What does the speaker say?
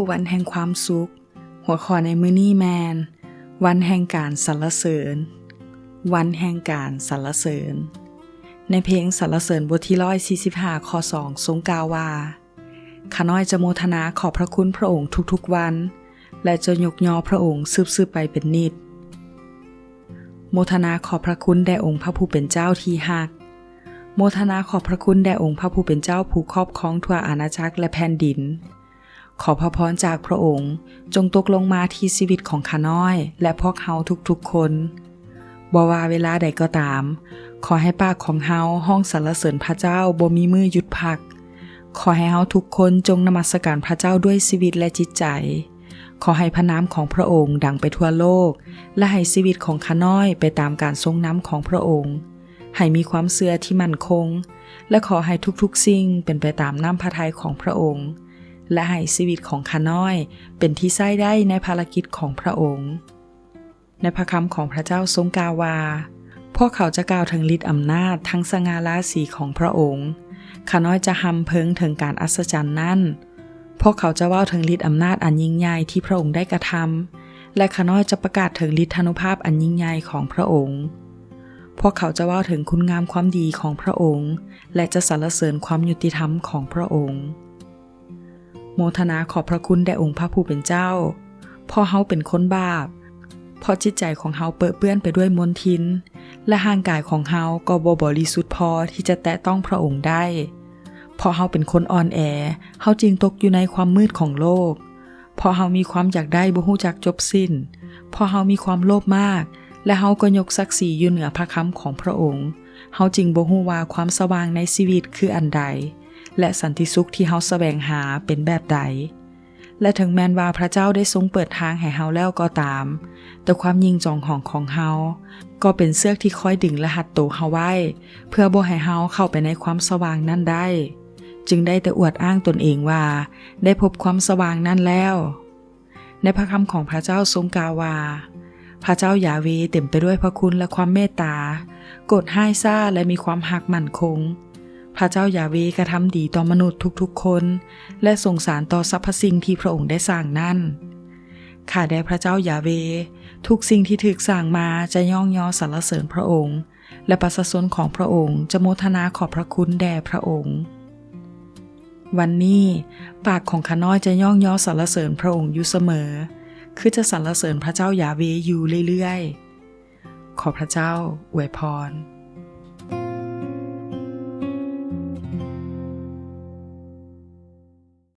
ວັນແຫ່ງຄວາມສຸກ. ຫົວຂໍ້ໃນມື້ນີ້ແມ່ນ ວັນແຫ່ງການສັນລະເສີນ. ວັນແຫ່ງການສັນລະເສີນ. ໃນເພງສັນລະເສີນບົດທີຮ້ອຍສີ່ສິບຫ້າ ຂໍ້ສອງ ຊົງກ່າວວ່າ, ຂ້ານ້ອຍຈະໂມທະນາຂອບພະຄຸນພະອົງທຸກໆວັນ ແລະ ຈະຍົກຍໍພະອົງສືບໆໄປເປັນນິດ. ໂມທະນາຂອບພະຄຸນແດ່ອົງພະຜູ້ເປັນເຈົ້າທີ່ຮັກ. ໂມທະນາຂອບພະຄຸນແດ່ອົງພະຜູ້ເປັນເຈົ້າຜູ້ຄອບຄອງທົ່ວອານາຈັກ ແລະ ແຜ່ນດິນ. ຂໍພະພອນຈາກພະອົງຈົ່ງຕົກລົງມາທີ່ຊີວິດຂອງຂ້ານ້ອຍ ແລະ ພວກເຮົາທຸກໆຄົນ. ບໍ່ວ່າເວລາໃດກໍຕາມ, ຂໍໃຫ້ປາກຂອງເຮົາຮ້ອງສັນລະເສີນພະເຈົ້າບໍ່ມີມື້ຢຸດພັກ. ຂໍໃຫ້ເຮົາທຸກຄົນຈົ່ງນະມັດສະການພະເຈົ້າດ້ວຍຊີວິດ ແລະ ຈິດໃຈ. ຂໍໃຫ້ພະນາມຂອງພະອົງດັງໄປທົ່ວໂລກ ແລະ ໃຫ້ຊີວິດຂອງຂ້ານ້ອຍໄປຕາມການຊົງນຳຂອງພະອົງ. ໃຫ້ມີຄວາມເຊື່ອທີ່ໝັ້ນຄົງ ແລະ ຂໍໃຫ້ທຸກໆສິ່ງເປັນໄປຕາມນ້ຳພະໄທຂອງພະອົງ ແລະ ໃຫ້ຊີວິດຂອງຂ້ານ້ອຍເປັນທີ່ໃຊ້ໄດ້ໃນພາລະກິດຂອງພະອົງ. ໃນພະຄຳຂອງພະເຈົ້າຊົງກ່າວວ່າ, ພວກເຂົາຈະກ່າວເຖິງລິດອຳນາດທັງສະຫງ່າລາສີຂອງພະອົງ. ຂ້ານ້ອຍຈະຮຳເພີງເຖິງການອັດສະຈັນນັ້ນ. ພວກເຂົາຈະເວົ້າເຖິງລິດອຳນາດອັນຍິ່ງໃຫຍ່ທີ່ພະອົງໄດ້ກະທຳ ແລະ ຂ້ານ້ອຍຈະປະກາດເຖິງລິດທານຸພາບອັນຍິ່ງໃຫຍ່ຂອງພະອົງ. ພວກເຂົາຈະເວົ້າເຖິງຄຸນງາມຄວາມດີຂອງພະອົງ ແລະ ຈະສັນລະເສີນຄວາມຍຸຕິທຳຂອງພະອົງ. ໂມທະນາຂອບພະຄຸນແດ່ອົງພະຜູ້ເປັນເຈົ້າ, ເພາະເຮົາເປັນຄົນບາບ, ເພາະຈິດໃຈຂອງເຮົາເປິເປື້ອນໄປດ້ວຍມົນທິນ ແລະ ຮ່າງກາຍຂອງເຮົາກໍບໍ່ບໍລິສຸດພໍທີ່ຈະແຕະຕ້ອງພະອົງໄດ້. ເພາະເຮົາເປັນຄົນອ່ອນແອ, ເຮົາຈຶ່ງຕົກຢູ່ໃນຄວາມມືດຂອງໂລກ. ເພາະເຮົາມີຄວາມຢາກໄດ້ບໍ່ຮູ້ຈັກຈົບສິ້ນ. ເພາະເຮົາມີຄວາມໂລບມາກ ແລະ ເຮົາກໍຍົກສັກສີຢູ່ເໜືອພະຄຳຂອງພະອົງ. ເຮົາຈຶ່ງບໍ່ຮູ້ວ່າຄວາມສະຫວ່າງໃນຊີວິດຄືອັນໃດ ແລະ ສັນຕິສຸກທີ່ເຮົາສະແຫວງຫາເປັນແບບໃດ. ແລະ ເຖິງແມ່ນວ່າພະເຈົ້າໄດ້ຊົງເປີດທາງໃຫ້ເຮົາແລ້ວກໍຕາມ, ແຕ່ຄວາມຍິງຈອງຫອງຂອງເຮົາກໍເປັນເຊືອກທີ່ຄອຍດຶງ ແລະ ຮັດໂຕເຮົາໄວ້ ເພື່ອບໍ່ໃຫ້ເຮົາເຂົ້າໄປໃນຄວາມສະຫວ່າງນັ້ນໄດ້, ຈຶ່ງໄດ້ແຕ່ອວດອ້າງຕົນເອງວ່າໄດ້ພົບຄວາມສະຫວ່າງນັ້ນແລ້ວ. ໃນພະຄຳຂອງພະເຈົ້າຊົງກ່າວວ່າ, ພະເຈົ້າຢາເວເຕັມໄປດ້ວຍພະຄຸນ ແລະ ຄວາມເມດຕາ, ໂກດຮ້າຍຊ້າ ແລະ ມີຄວາມຮັກໝັ້ນຄົງ. ພະເຈົ້າຢາເວກະທຳດີຕໍ່ມະນຸດທຸກໆຄົນ ແລະ ສົງສານຕໍ່ສັບພະສິ່ງທີ່ພະອົງໄດ້ສ້າງນັ້ນ. ຂ້າແດ່ພະເຈົ້າຢາເວ, ທຸກສິ່ງທີ່ຖືກສ້າງມາຈະຍ້ອງຍໍສັນລະເສີນພະອົງ ແລະ ປະຊາຊົນຂອງພະອົງຈະໂມທະນາຂອບພະຄຸນແດ່ພະອົງ. ວັນນີ້, ປາກຂອງຂ້ານ້ອຍຈະຍ້ອງຍໍສັນລະເສີນພະອົງຢູ່ສະເໝີ, ຄືຈະສັນລະເສີນພະເຈົ້າຢາເວຢູ່ເລື້ອຍໆ. ຂໍພະເຈົ້າອວຍພອນ.